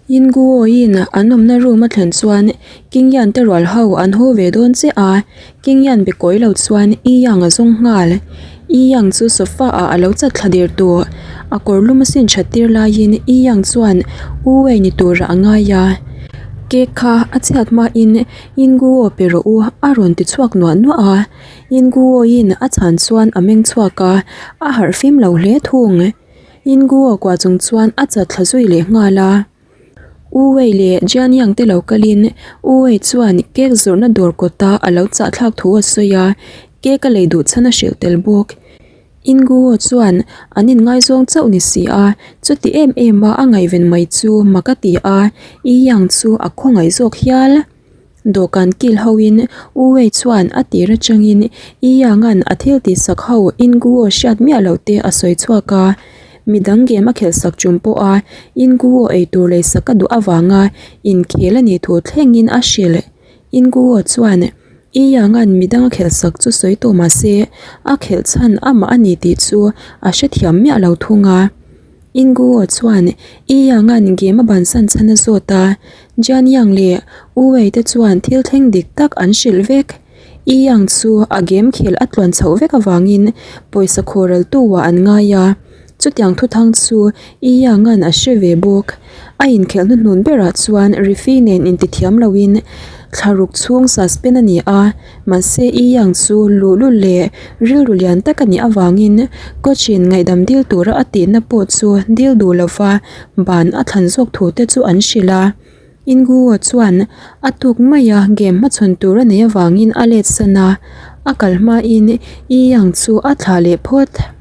Yinguoin an awmna room a thlen chuan King Yan te rual ho an haw ve dawn chiah a, King Yan be kawi lo chuan Yi Yang a zawng nghal. Yi Yang chu sofa ah a lo chat thla der tawh. A kawr lum a sin that tir laiin Yi Yang chuan U Wei ni turah a ngai a. Cake kha a chhiat hmain Yinguo pe rawh u a rawn ti chhuak nuah nuah a. Yinguoin a chhan chuan a meng chhuak a, a harh fim lo hle thung. Yinguo kua chung chuan a chat thla zui leh nghal a. U Wei leh Jian Yang te lo kalin U Wei chuan cake zawrhna dawr kawta a lo chah thlak thu a sawi a, cake a lei duh chhan a hrilh tel bawk. Inguo chuan an inngaizawng chauh ni si a, chuti em em a a ngaihven mai chu mak a ti a, Yi Yang chu a khawngaih zawk hial. Dawhkan kil hoin U Wei chuan a tir atangin Yi Yang-a'n a thil tihsak ho Inguo hriat miah loh te a sawi chhuak a. Midang game a khelh sak tum pawha Inguo eitur leisak a duh avanga inkhel a nih thu thlengin a hrilh. Inguo chuan Yi Yang-a'n midang a khelh sak chu sawi tawh mah se a khelh chhan amah a ni tih chu a hrethiam miah lo thung a. Inguo chuan Yi Yang-a'n game a bansan chhan a zawt a, Jian Yang leh Wu Wei te chuan thil thleng dik tak an hrilh vek. Yi Yang chu a game khelh a tluan chhoh vek avangin pawisa khawreltu-ah an ngai a, chutiang thuthang chu Yi Yang-a'n a hre ve bawk. A inkhelh hnuhnun berah chuan referee nen intithiam loin thlaruk chhung suspend a ni a, Mahse I Yang chu luhlul leh rilru lian tak a nih avangin coach-in ngaihdam dil tura a tihna pawh chu dil duh lova ban a thlan zawk thu te chu an hrilh a. Inguo chuan a tuk maia game hmachhawn tur a neih avangin a let san a, a kal hmain I Yang chu a thlah leh phawt.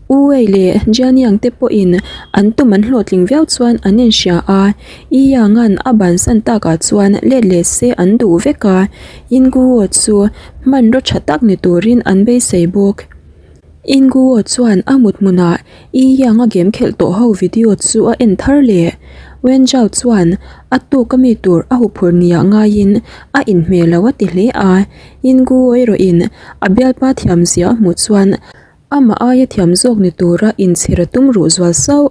U Wei leh Jian Yang te pawhin an tum an hlawhtling viau chuan an inhria a, Yi Yang-a'n a bansan takah chuan let leh se an duh vek a, Yin Guo chu hmanraw tha tak ni turin an beisei bawk. Yin Guo chuan a mut hmunah Yi Yang-a game khelh tawh ho video chu a en thar leh. Wen Zhao chuan a tuk a mi tur a huphurh niah ngaiin a inhmeh lo a ti hle a, Yin Guo erawhin a bialpa thiamzia a hmuh chuan Amah aia thiam zawk ni tura inchhir a tum ruh zual sauh.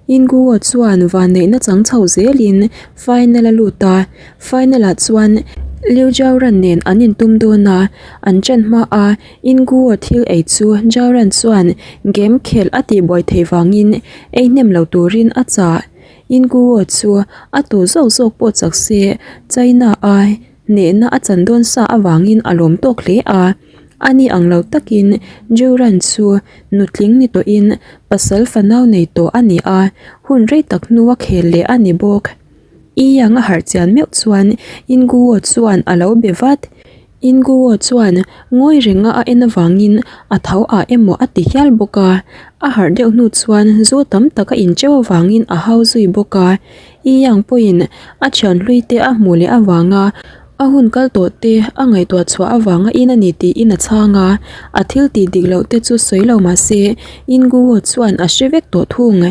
Inguo chuan vanneihna chang chho zelin final a lut a, final ah chuan Liu Jiaoran nen an intum dawn a, an ṭan hma a Inguo thil ei chu Jiaoran chuan game khelh a tihbuai theih vangin ei hnem lo turin a chah. Inguo chu a tu zawk zawk pawh chak se China a hnehna a chan dawn sa avangin a lawm tawk hle a. Ani ang lo takin Juran chu nutling ni tawhin pasal fanau nei tawh a ni a, hun rei tak hnua khel leh a ni bawk. I Yang a harh chian meuh chuan Inguo chuan a lo be vat. Inguo chuan ngawi renga a en avangin a tho ah emaw a ti hial bawk a, a harh deuh hnu chuan zu tam tak a incheu avangin a hau zui bawk a. I Yang pawhin a thian hlui te a hmuh leh avanga A hun kal tawh te a ngaihtuah chhuah avanga in a ni tiin a chhang a, a thil tih dik loh te chu sawi lo mah se Inguo chuan a hre vek tawh thung.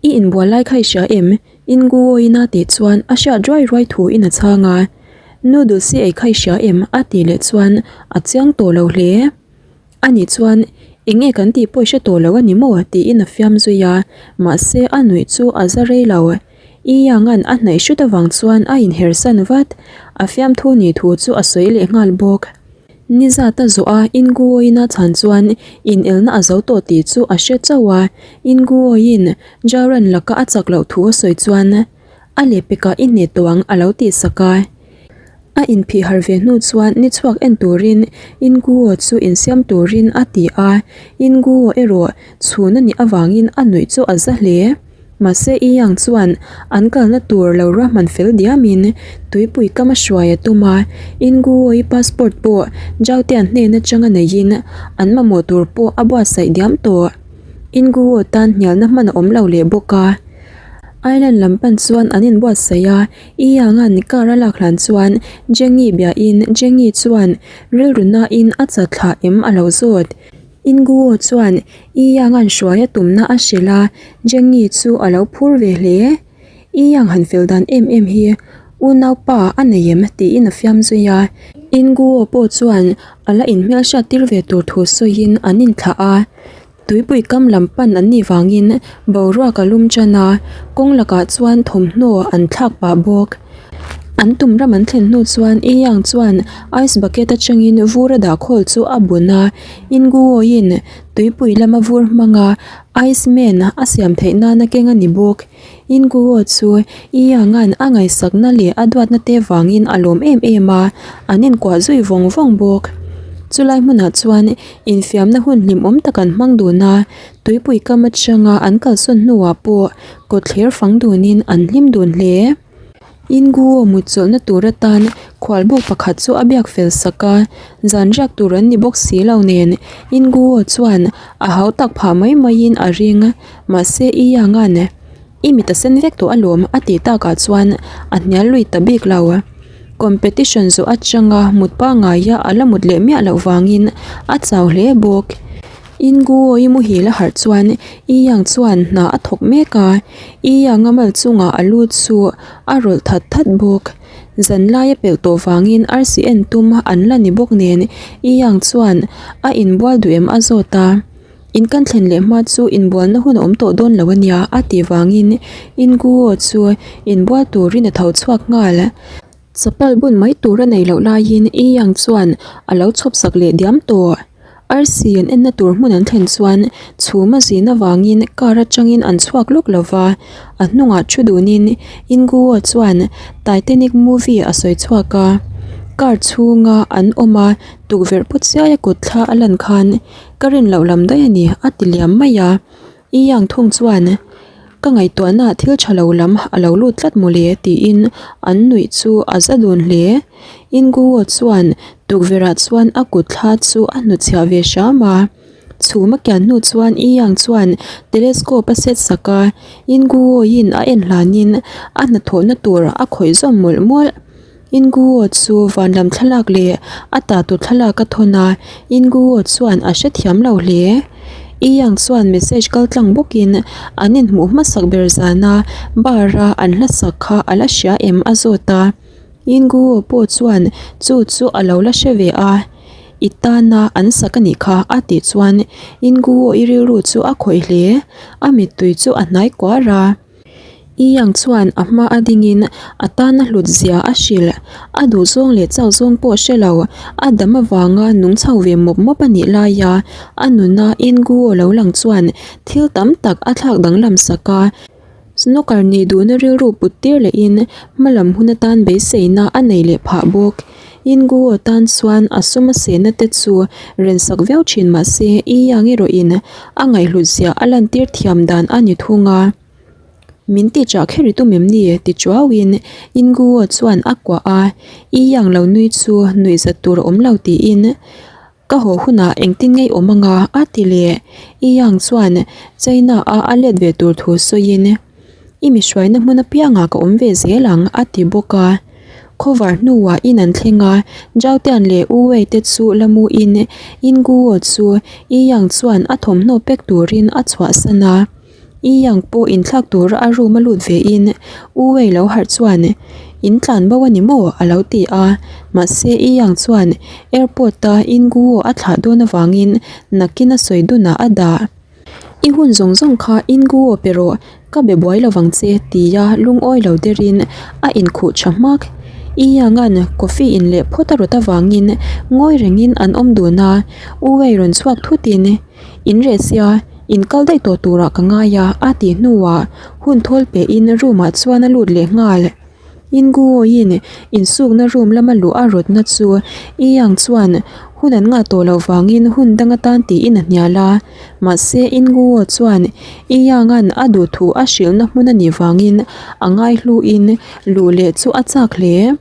I inbual lai kha i hria em? Inguo in a tih chuan a hriat ruai ruai thu in a chhang a. Noodles i ei kha i hria em? a tih leh chuan a chiang tawh lo hle. Ani chuan, Eng nge kan tih pawh i hre tawh lo a ni maw? tiin a fiam zui a, mahse a nuih chu a za rei lo. I Yang-a'n a hnaih hrut avang chuan a inhersan vat, a fiamthu nih thu chu a sawi leh nghal bawk. Ni zat a zawh a, Inguoin a chhan chuan inelna a zo tawh tih chu a hre chauh a, Inguoin Jaran laka a chak loh thu a sawi chuan a lehpekah i hneh tawh ang a lo tihsak a. A inphih harh ve hnu chuan ni chhuak en turin Inguo chu insiam turin a ti a, Inguo erawh chhun a nih avangin a nuih chu a za hle. Mahse I Yang chuan an kalna tur lo ruahman fel diamin tuipui kam a hruai a tum a, Inguo-i passport pawh Zhaotian hnen atanga neiin an mamawh tur pawh a buatsaih diam tawh. Inguo tan hnialna hman a awm lo leh bawk a. Island lam pan chuan an inbuatsaih a, I Yang-a'n car a lak hlan chuan Jengi biain Jengi chuan rilru nain a chat thlah em a lo zawt. Inguo chuan I Yang-a'n hruai a tumna a hrilh a, Jengi chu a lo phur ve hle. I Yang han fel dan em em hi unaupa a nei em tiin a fiam zui a. Inguo pawh chuan a la inhmelhriat tir ve tur thu sawiin an inthlah a. Tuipui kam lam pan an nih vangin boruak a lum tan a, kawng lakah chuan thawmhnaw an thlak pah bawk. An tum ram an thlen hnu chuan I Yang chuan ice bucket atangin vur a dah khawl chu a bun a, Inguoin tuipui lama vur hmanga ice man a siam theih nana keng a ni bawk. Inguo chu I Yang-a'n a ngaihsakna leh a duatna te vangin a lawm em em a, an inkuah zui vawng vawng bawk. Chulai hmunah chuan infiamna hun hlimawm tak an hmang dun a, tuipui kam atanga an kalsawn hnuah pawh kawtthler fang dunin an hlim dun hle. Inguo mut chawlhna tur atan khualbuk pakhat chu a biak fel sak a, zan riak tur an ni bawk si lo nen Inguo chuan a hau tak phah mai maiin a ring. Mahse I Yangan I mit a sen vek tawh alawm a tih takah chuan a hnial lui ta bik lo. Competition zawh atanga mut pangaia a la mut leh miah loh vangin a chau hle bawk. Inguo-i muhil a harh chuan I Yang chuan hna a thawk mek a, I Yang-a mal chungah a lu chu a rawlh that that bawk. Zan lai a pelh tawh vangin arsi en tum an la ni bawk nen I Yang chuan a inbual duh em a zawt a. In kan thlen leh hma chu inbualna hun a awm tawh dawn lo a nia a tih vangin Inguo chu inbual turin a tho chhuak nghal. Chapal bun mai tur a nei loh laiin I Yang chuan a lo chhawp sak leh diam tawh. Arsi an enna tur hmun an thlen chuan chhum a zin avangin car atangin an chhuak lawk lo va, a hnungah thu dunin Inguo chuan Titanic movie a sawi chhuak a. Car chhunga an awm a, tukverh pawt chiaia kut thla a lan khan ka rin loh lam daih a ni a ti liam mai a. I Yang thung chuan, Ka ngaihtuahna thil tha lo lam a lo lut tlat mawle tiin an nuih chu a za dun hle. Inguo chuan tukverhah chuan a kut thla chu a hnutchhiah ve hram a. Chhum a kian hnu chuan I Yang chuan telescope a set sak a, Inguo-in a en hlanin a hnathawhna tur a khawih zawm mawlh mawlh. Inguo chu van lam thlalak leh a tatu thlalak a thawn a, Inguo chuan a hrethiam lo hle. I Yang chuan message kal tlang bawkin an inhmuh hmasak ber zana bar a an hlasak kha a la hria em a zawt a. Inguo pawh chuan chu chu a lo la hre ve a, I tana an sak a nih kha a tih chuan Inguo i rilru chu a khawih hle, a mittui chu a hnai kuar a. I Yang chuan a hma a dingin a tana hlut zia a hrilh. A duh zawng leh chau zawng pawh hre lo, a dam avanga nung chho ve mawp mawp a nih laia a nuna Inguo lo lang chuan thil tam tak a thlak danglam sak a. Snooker nih duhna rilru put tir lehin hmalam hun atan beiseina a nei leh phah bawk. Inguo tan chuan a sum a sehna te chu rensak viau thin mahse I Yang erawhin a ngaihhlut zia a lantir thiam dan a ni thung a. Min ti chah kher i tum em ni? ti chuauin Inguo chuan a kuah a, I Yang lo nui chu nuih zat tur a awm lo tiin ka haw hunah engtin ngei awm anga a ti leh. I Yang chuan China a a let ve tur thu sawiin I mi hruaina hmun apiangah ka awm ve zel ang a ti bawk a. Khawvar hnuah in an thleng a, Zhaotian leh U Wei te chu la muin Inguo chu I Yang chuan a thawmhnaw pek turin a chhuahsan a. I Yang pawh inthlak tura a room a lut ve in U Wei lo harh chuan In tlan bo a ni maw? a lo ti a. Mahse I Yang chuan airport a Inguo a thlah dawn avangin nakin a sawi dunah a dah. I hun zawng zawng kha Inguo pe rawh, ka be buai lo vang che tia lungawi lo derin a inkhuh tha hmak. I Yang-a'n coffee in leh phawt a rawt avangin ngawi rengin an awm dun a, U Wei rawn chhuak thutin In reh sia, in kal daih tawh turah ka ngai a a tih hnuah hun thawl pehin room ah chuan a lut leh nghal. Inguoin insukna room lama luh a rawtna chu I Yang chuan hun an ngah tawh loh vangin hun dang atan tiin a hnial a. Mahse Inguo chuan I Yang-a'n a duh thu a hrilhna hmun a nih vangin a ngaihluin luh leh chu a chak hle.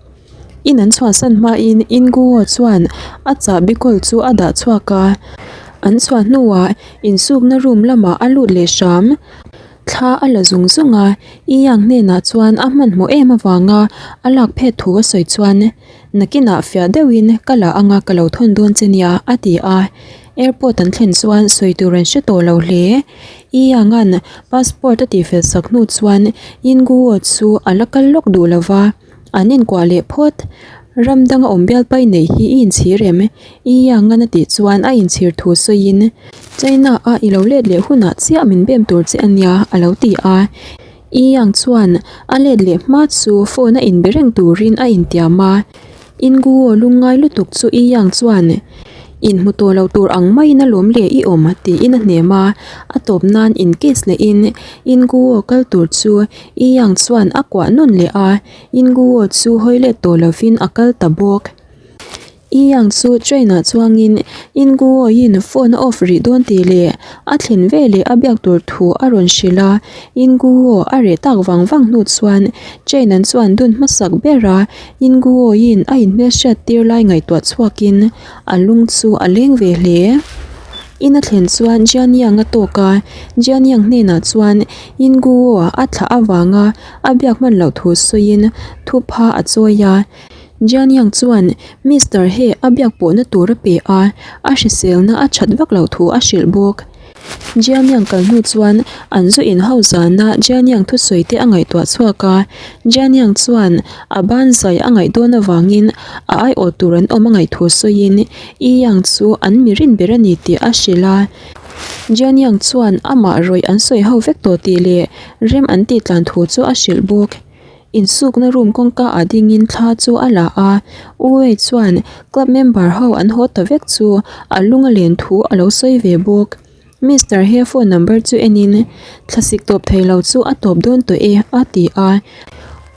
In an chhuahsan hmain Inguo chuan a chahbi kawl chu a dah chhuak a. An chhuah hnuah insukna room lamah a lut leh hram. Thla a la zung zung a, I Yang hnenah chuan a hmanhmawh em avanga a lak phet thu a sawi chuan, Nakinah fiah deuhin ka la anga ka lo thawn dawn che nia, a ti a. Airport an thlen chuan sawi tur an hre tawh lo hle. I Yang-a'n passport a tihfel sak hnu chuan Yin Guo chu a la kal lawk duh lo va, an inkuah leh phawt. Ram danga awm bialpa i neih hi i inchhir em? I Yang-an a tih chuan a inchhir thu sawiin, China-a i lo let leh hunah chiah min bem tur che a nia, a lo ti a. I Yang chuan a let leh hma chu phone a inbe reng turin a intiam a. Inguo lungngai lutuk chu I Yang chuan, Inhmu tawh lo tur ang maiin a lawm leh i awm, tiin a hnem a. A tawp nan in kiss lehin Inguo kal tur chu I Yang chuan a kuah nawn leh a. Inguo chu hawi let tawh lovin a kal ta bawk. I Yang chu train ah chuangin Inguo-in phone a off rih dawn tih leh a thlen veleh a biak tur thu a rawn hrilh a. Inguo a reh tak vang vang hnu chuan train an chuan dun hmasak ber a, Inguo-in a inhmelhriat tir lai ngaihtuah chhuakin a lung chu a leng ve hle. In a thlen chuan Jian Yang a tawk a, Jian Yang hnenah chuan Inguo a thlah avanga a biak hman loh thu sawiin thupha a chawi a. Jian Yang chuan Mister He a biak pawhna tur a pe a, a hriselna a that vak loh thu a hrilh bawk. Jian Yang kal hnu chuan an zu in ho zana Jian Yang thusawi te a ngaihtuah chhuak a, Jian Yang chuan a ban zai a ngaih dawn avangin a aiawh tur an awm a ngaih thu sawiin I Yang chu an mi rin ber a ni tih a hrilh a. Jian Yang chuan amah rawih an sawi ho vek tawh tih leh rem an tih tlan thu chu a hrilh bawk. Insukna room kawngka ah dingin thla chu a la a, U Wei chuan club member ho an haw ta vek chu a lung a len thu a lo sawi ve bawk. Mister he phone number chu enin thlasik tawp thei lo chu a tawp dawn tawh e a ti a,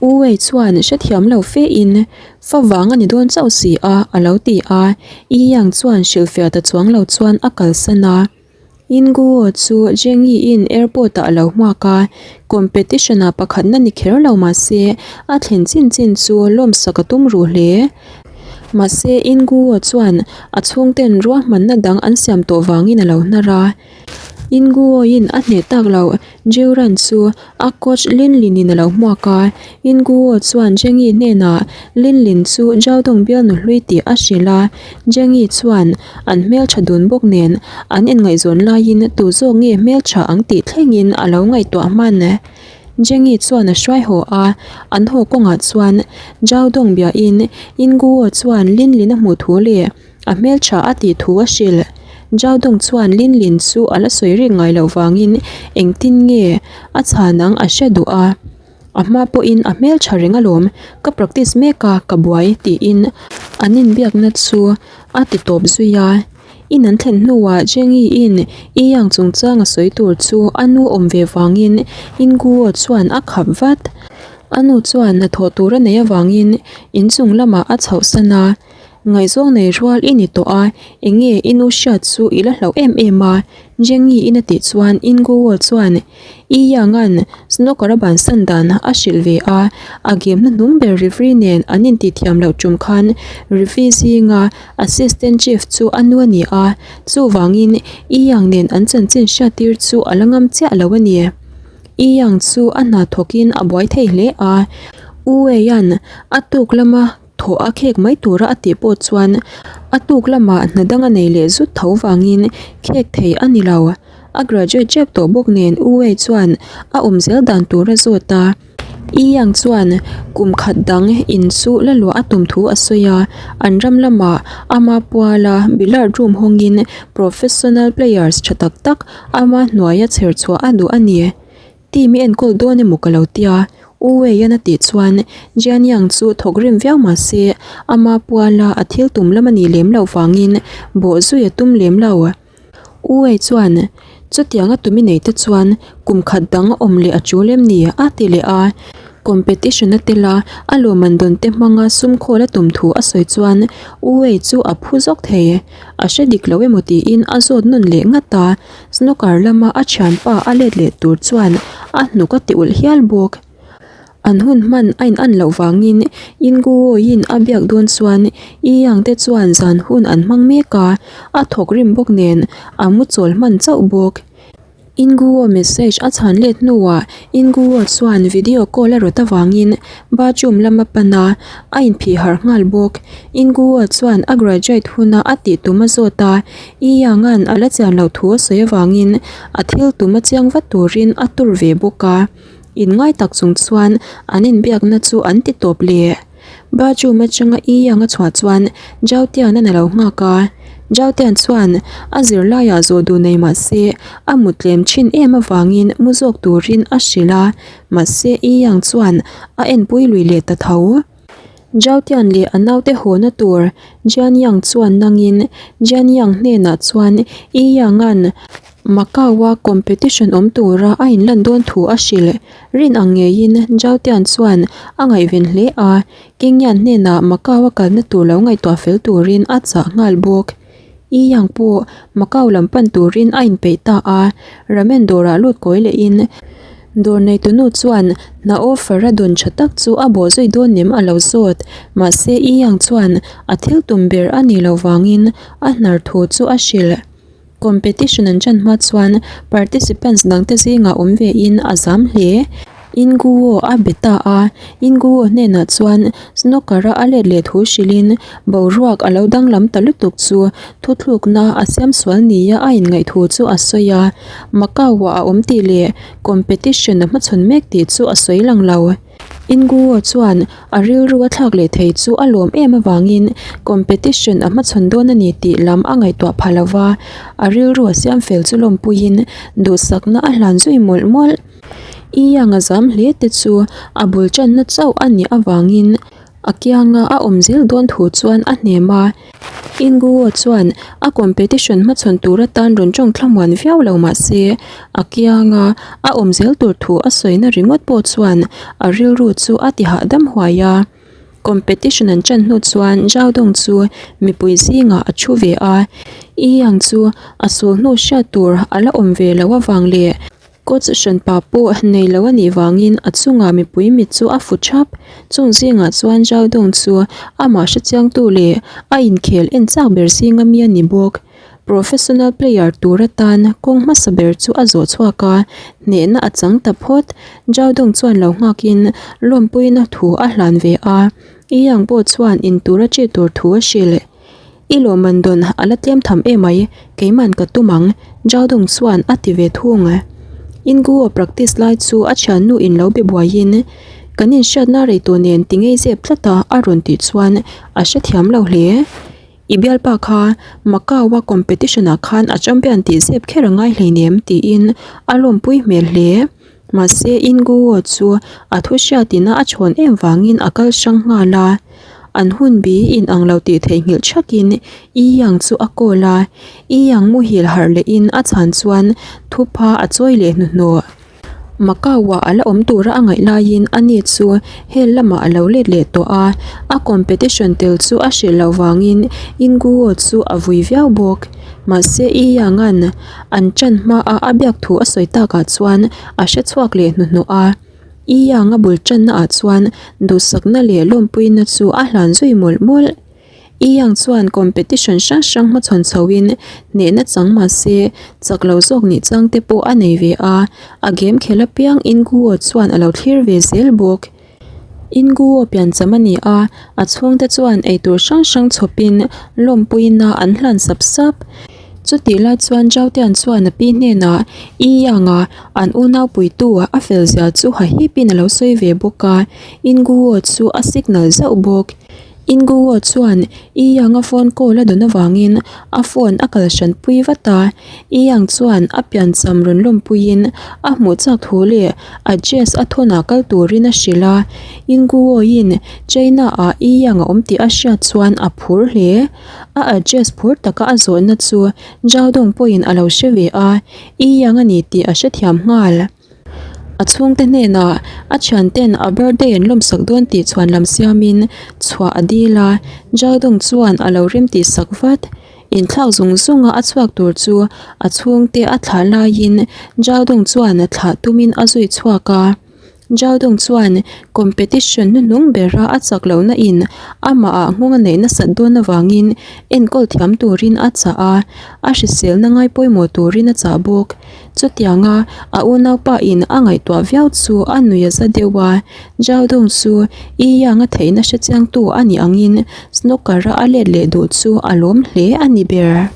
U Wei chuan hrethiam lo fe in fa vang a ni dawn chauh si a a lo ti a, Yi Yang chuan hrilhfiah ta chuang lo chuan a kalsan a. Inguo chu Zhengyi in airport ah a lo hmuak a, competition ah pakhatna ni kher lo mahse a thlen chin chin chu lawmsak a tum ruh hle. Mahse Inguo chuan a chhungten ruahmanna dang an siam tawh vangin a lo hnar a. Inguo in a hneh tak loh Jiuran chu A coach Lin Lin in a lo hmuak a, In Guo chuan Zheng Yi hnenah Lin Lin chu Zhao Dong bialnu hlui tih a hrilh a, Zheng Yi chuan an hmeltha dun bawk nen an inngaihzawn laiin tu zawk nge hmeltha ang tih thlengin a lo ngaihtuah hman. Zheng Yi chuan a hruai haw a, an haw kawngah chuan Zhao Dong biain In Guo chuan Lin Lin a hmuh thu leh A hmeltha a tih thu a hrilh. Zhao Dong chuan Lin Lin chu a la sawi reng ngai loh vangin engtin nge a chhan ang a hre duh a. A hma pawhin a hmeltha reng alawm, ka practice mek a, ka buai tiin an inbiakna chu a ti tawp zui a. In an thlen hnuah Zheng Yi-in Yi Yang chungchang a sawi tur chu a nu awm ve vangin In Guo chuan a khap vat. A nu chuan hnathawh tur a neih avangin inchung lamah a chhohsan a. Ngaihzawng nei rual i ni tawh a, eng nge i nu hriat chu i la hlauh em em a? Jenny in a tih chuan Inguo chuan I Yang-a'n snooker a bansan dan a hrilh ve a, a game hnuhnung ber referee nen an intih thiam loh tum khan referee zinga assistant chief chu a nu a ni a, chuvangin I Yang nen an chanchin hriattir chu a la ngam chiah lo a ni. I Yang chu a hna thawkin a buai thei hle a, U Wei-a'n a tuk lama Thaw a khek mai tura a tih pawh chuan a tuk lamah hna dang a nei leh zut tho vangin khek thei a ni lo. A graduate tep tawh bawk nen U Wei chuan a awm zel dan tur a zawt a. Yi Yang chuan kum khat dang in chu la luah a tum thu a sawi a, an ram lamah ama puala billiard room hawngin professional players tha tak tak ama hnuaia chher chhuah a duh a ni. Team i enkawl dawn emaw ka lo tia, U Wei-a'n a tih chuan Jian Yang chu thawk rim viau mah se ama puala a thil tum lam a nih lem loh vangin bawh zui a tum lem lo. U Wei chuan, Chutianga tumi nei te chuan kum khat dang awm leh a tul em ni? a ti leh a. Competition a tel a, a lawmman dawn te hmanga sum khawl a tum thu a sawi chuan U Wei chu a phu zawk thei. A hre dik lo emaw tiin a zawt nawn leh ngat a. Snooker lama a thianpa a let leh tur chuan a hnuk a ti ulh hial bawk. An hun hman a in an loh vangin Inguoin a biak dawn chuan Yi Yang te chuan zan hun an hmang mek a, a thawk rim bawk nen a mu chawl hman chauh bawk. Inguo message a chhan let hnuah Inguo chuan video call a rawt avangin bathroom lama pan a, a inphih harh nghal bawk. Inguo chuan a graduate huna a tih tum a zawt a, I Yang-a'n a la chian loh thu a sawi avangin a thil tum a chiang vat turin a tur ve bawk a. Inngai tak chung chuan an inbiakna chu an ti tawp leh. Bathroom atanga I Yang a chhuah chuan Zhao Tian-a'n a lo nghak a. Zhao Tian chuan a zirlaiah zawh duh nei mah se a mut tlem thin em avangin mu zawk turin a hrilh a, mahse I Yang chuan a enpui lui leh ta tho. Zhao Tian leh a naute hawna tur Jian Yang chuan nangin Jian Yang hnenah chuan I Yang-a'n Macau-a competition awm tura a inlan dawn thu a hrilh. Rin ang ngeiin Zhao Tian chuan a ngaihven hle a, King Yan hnenah Macau-a kalna tur lo ngaihtuah fel turin a chah nghal bawk. I Yang pawh Macau lam pan turin a inpeih ta a, ramen dawrah lut kawi lehin dawr neitunu chuan hna offer a dawn tha tak chu a bawh zui dawn nem a lo zawt. Mahse I Yang chuan a thil tum ber a nih loh vangin a hnar thu chu a hrilh. Competition an ṭan hma chuan participants dangte zingah awm vein a zam hle. Inguo a be ta a, Inguo hnenah chuan snooker-a a let leh thu hrilhin boruak a lo danglam ta lutuk chu thuthlukna a siam sual nia a inngaih thu chu a sawi a. Macau-ah a awm tih leh competition a hmachhawn mek tih chu a sawi lang lo. Inguo chuan a rilru a thlak leh thei chu a lawm em avangin competition a hmachhawn dawn a ni tih lam a ngaihtuah pha lo va, a rilru a siam fel chu lawmpuiin duhsakna a hlan zui mawlh mawlh. I Yang a zam hle te chu a bul tanna chauh a nih avangin A kianga a awm zel dawn thu chuan a hnem a, Inguo chuan a competition hmachhawn tur atan rawn tawng thlamuan viau lo mah se, a kianga a awm zel tur thu a sawina ringawt pawh chuan a rilru chu a ti hahdam huai a. Competition an ṭan hnu chuan Zhao Dong chu mipui zingah a thu ve a, Yi Yang chu a sul hnu hriat tur a la awm ve loh avang leh Coach hranpa pawh nei lo a nih vangin a chungah mipui mit chu a fu thap. Chung zingah chuan Zhao Dong chu amah hrechiangtu leh a inkhel en chak ber zinga mi a ni bawk. Professional player tur atan kawng hmasa ber chu a zawh chhuak a, hnehna a chang ta phawt. Zhao Dong chuan lo nghakin lawmpuina thu a hlan ve a, Yi Yang pawh chuan intur a ṭih tur thu a hrilh. I lawmman dawn a la tlem tham emai, keiman ka tum ang, Zhaodong chuan a ti ve thung. Inguo practice lai chu a thiannu in lo be buaiin, Kan inhriatna rei tawh nen ti ngei zep tlat a a rawn tih chuan a hrethiam lo hle. I bialpa kha Macau-a competition-ah khan a champion tih zep kher a ngai hleinem tiin a lawmpui hmel hle. Mahse, Inguo chu a thu hriatina a chhawn em vangin a kal hrang nghal a. An hun bi in ang lo tih theihnghilh thakin Yi Yang chu a call a. Yi Yang muhil harh lehin a chhan chuan thupha a chawi leh hnuhnawh. Macau-ah a la awm tura a ngaih laiin ani chu hel lamah a lo let leh tawh a. A competition tel chu a hrilh loh vangin Inguo chu a vui viau bawk. Mahse I Yang-a'n an ṭan hmaa a biak thu a sawi takah chuan a hre chhuak leh hnuhnawh a. I Yang-a bul ṭannaah chuan duhsakna leh lawmpuina chu a hlan zui mawlh mawlh. I Yang chuan competition hrang hrang hmachhawn chhoin hnehna chang mahse chak lo zawk nih chang te pawh a nei ve a, a game khel apiang In Guo chuan a lo thlir ve zel bawk. Inguo piancham a ni a, a chhungte chuan eitur hrang hrang chhawpin lawmpuina an hlan sap sap. Chutih lai chuan Zhaotian chuan a pi hnenah Yi Yang-a an unau puitu a fel zia chu hahipin a lo sawi ve bawk a, Inguo chu a signal zauh bawk. Inguo chuan Yi Yang-a phone call a dawn avangin a phone a kal hran pui vat a. Yi Yang chuan a piancham rawn lawmpuiin a hmuh chak thu leh a dress a thawnah kal turin a hrilh a. Inguo-in China-ah Yi Yang a awm tih a hriat chuan a phur hle. A address phur taka a zawhna chu Zhao Dong pawhin a lo hre ve a, Yi Yang a ni tih a hrethiam nghal. A chhungte hnenah a thianten a birthday an lawmsak dawn tih chhuan lam siamin chhuah a dil a, Zhaodong chuan a lo rem tih sak vat. Inthlak zung zunga a chhuak tur chu a chhungte a thlah laiin Zhaodong chuan thlah tumin a zui chhuak a. Zhaodong chuan competition hnuhnung bera a chak lohna in amahah nghawng a neih nasat dawn avangin enkawl thiam turin a chah a, a hriselna ngai pawimawh turin a chah bawk. Chutianga a unaupa in a ngaihtuah viau chu a nui a za deuh a, Zhao Dong chu Yi Yang a theihna hrechiangtu a nih angin snooker-a a let leh duh chu a lawm hle a ni ber.